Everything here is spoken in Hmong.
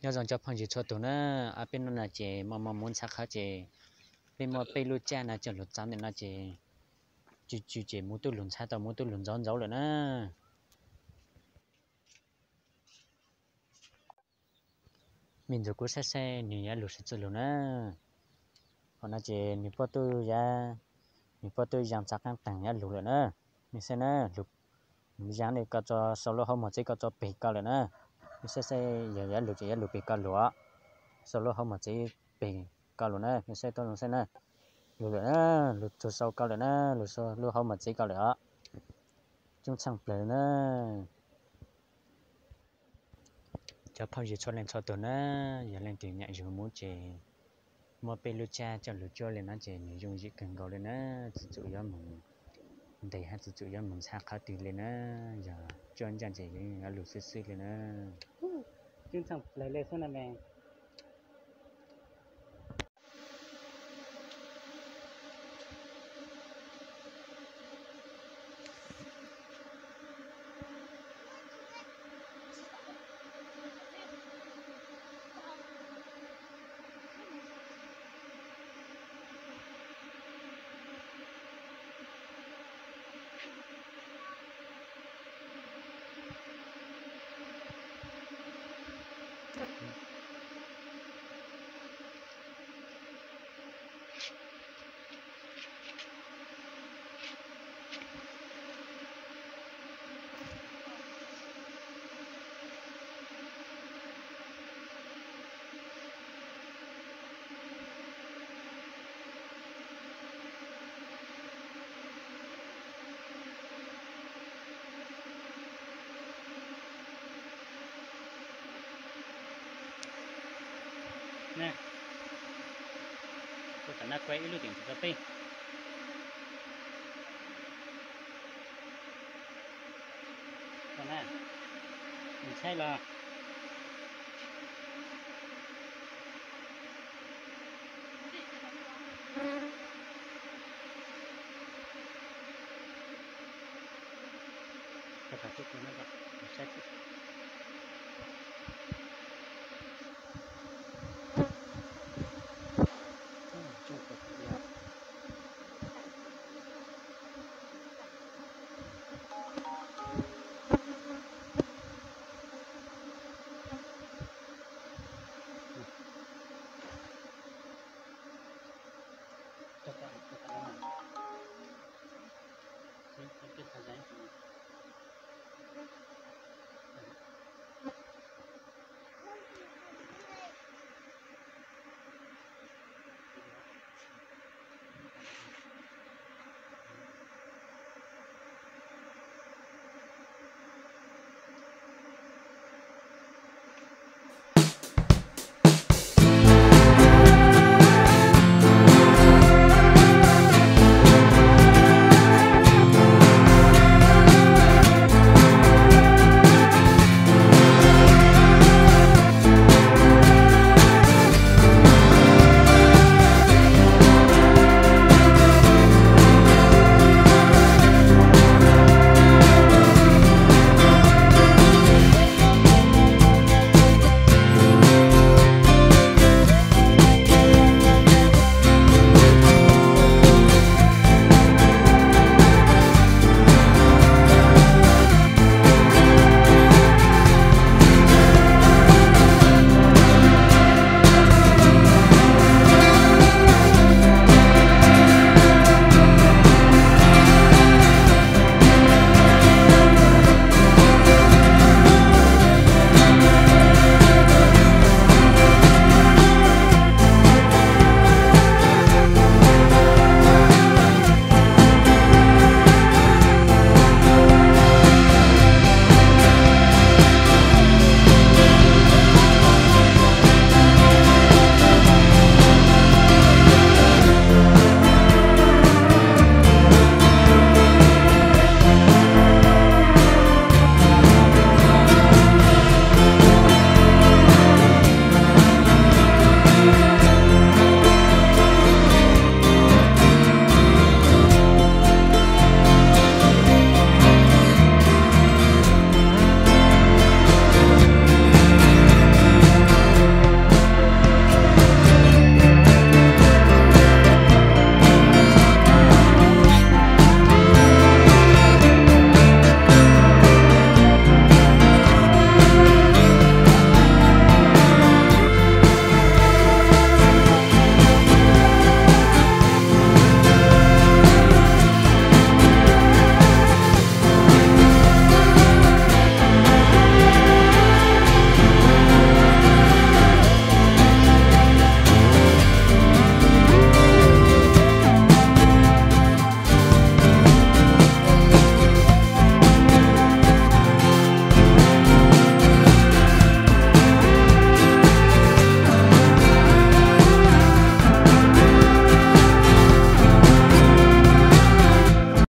Nyob zoo cov phooj ywg txhua tus na, ob peb hnub no ces muaj muaj mus ntxhab qhov ces peb muab peb lub tsab no coj lug txav ntawm no ces tsw tsw ces muv tub lug ntxhab tau muv tub lug ntxauv ntxauv lawm na. Me ntxuav kuv saib saib nws yuav lug sib txwj lug na. Qhov no ces nws puab tub ya, nws puab tub ya txav qaab taag yuav lug lawm na. Mej saib na, lug, nws ya le ko tso, sau lub hauv mos txwv ko tso peg ko lawm na. Mej saib saib yog yuav lug ces yuav lug peg ko lug os. Sau lub hauv mos txwv peg ko lawm na, mej saib tuab zoo saib na. Lug lawm na, lug txug sau ko lawm na, lug sau lub hauv mos txwv ko lawm os. Coob txheej plawg na. Cov phooj ywg txhua leej txhua tug na, yog leej twg nyiam yug muv ces muab peb lub tsab coj lug cuab le no ces nws yooj yim kawg nkaus le na, tsi tsum yuav mus ntes hab tsi tsum yuav mus ntxhab qhov twg le na, yog cuab ntsaj ces yuav lug xwb xwb le na. Coob txheej plawg le xwb na me. Kuv tam no kuaj ib lub tiam ntsis rau peb. Nws tshaib los.